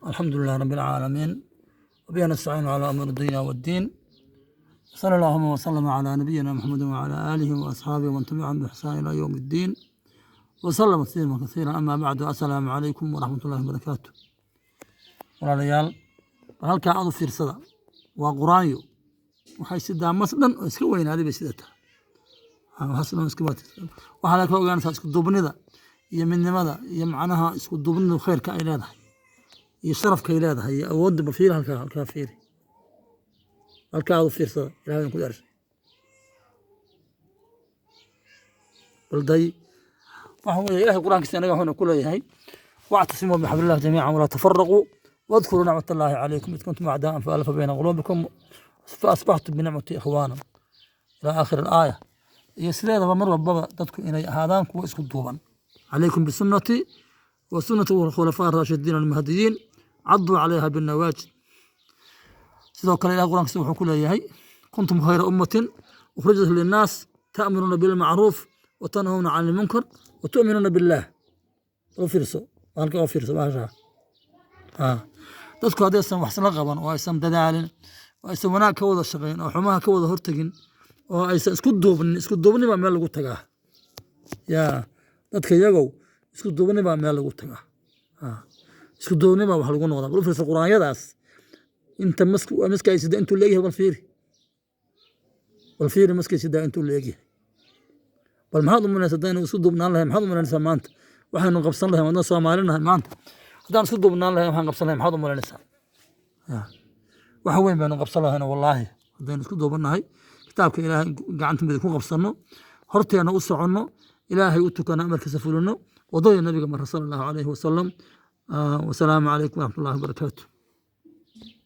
الحمد لله رب العالمين، وبه نستعين على أمر الدنيا والدين، صلى اللهم وسلم على نبينا محمد وعلى آله وأصحابه ومن تبعهم بإحسان إلى يوم الدين وسلم تسليما كثيرا. أما بعد، السلام عليكم ورحمة الله وبركاته. Walaalayaal, bal halkaa aad u fiirsada, waa quraanyo. Waxay sidaa mas dhan oo iska weynaaday bay sidataa. Waxaas dhan iska waxaa la ka ogaanaysaa isku duubnida iyo midnimada iyo macnaha isku duubnidu khayrka ay leedahay iyo sharafka ay leedahay iyo awoodda. Bal fiiri halkaa, halkaa fiiri, halkaa aad u fiirsada. Ilahay ku dharshay, bal day waxa weeye Ilahay Qur-aankiisa inaga wuxuuna ku leeyahay: واعتصموا بحبل الله جميعا ولا تفرقوا واذكروا نعمة الله عليكم إذ كنتم أعداء فألف بين قلوبكم فأصبحتم بنعمته إخوانا، إلى آخر الآية. Iyo sideedaba mar walbaba dadku inay ahaadaan kuwa isku duuban. عليكم بسنتي وسنة الخلفاء الراشدين المهديين، عضوا عليها بالنواجذ. Sidoo kale Ilaah Qur-aankiisa wuxuu ku leeyahay: كنتم خير أمة أخرجت للناس تأمرون بالمعروف وتنهون عن المنكر وتؤمنون بالله. U fiirso halka, u fiirso bahasha. Dadku haddaysan wax isla qaban oo aysan dadaalin oo aysan wanaag ka wada shaqayn oo xumaha ka wada hortagin oo aysan isku duubnin, isku duubni baa meel lagu tagaa. Yaa dadka iyagow, isku duubni baa meel lagu tagaa, isku duubni baa wax lagu noqdaa. Bal u fiirso quraanyadaas, inta maska ay sidaa intuu leegyahay. Bal fiiri, bal fiiri maskay sidaa intuu leegyahay. Bal maxaad u malaynaysaa haddaynu isku duubnaan lahayn? Maxaad u malaynaysaa maanta waxaynu qabsan lahayn? Wadna Soomaalinahay maanta haddaan isku duubnaan lahayn waxaan qabsan lahayn, maxaad u malaynaysaa? Wax weyn baynu qabsan lahayn wallaahi haddaynu isku duubannahay, kitaabka Ilaahay gacanta midig ku qabsanno, horteena u soconno, Ilaahay u tukano, amarkiisa fulino, wadadii Nabiga mara sala Allahu calayhi wasalam. Wasalaamu calaykum waraxmatullahi wabarakaatu.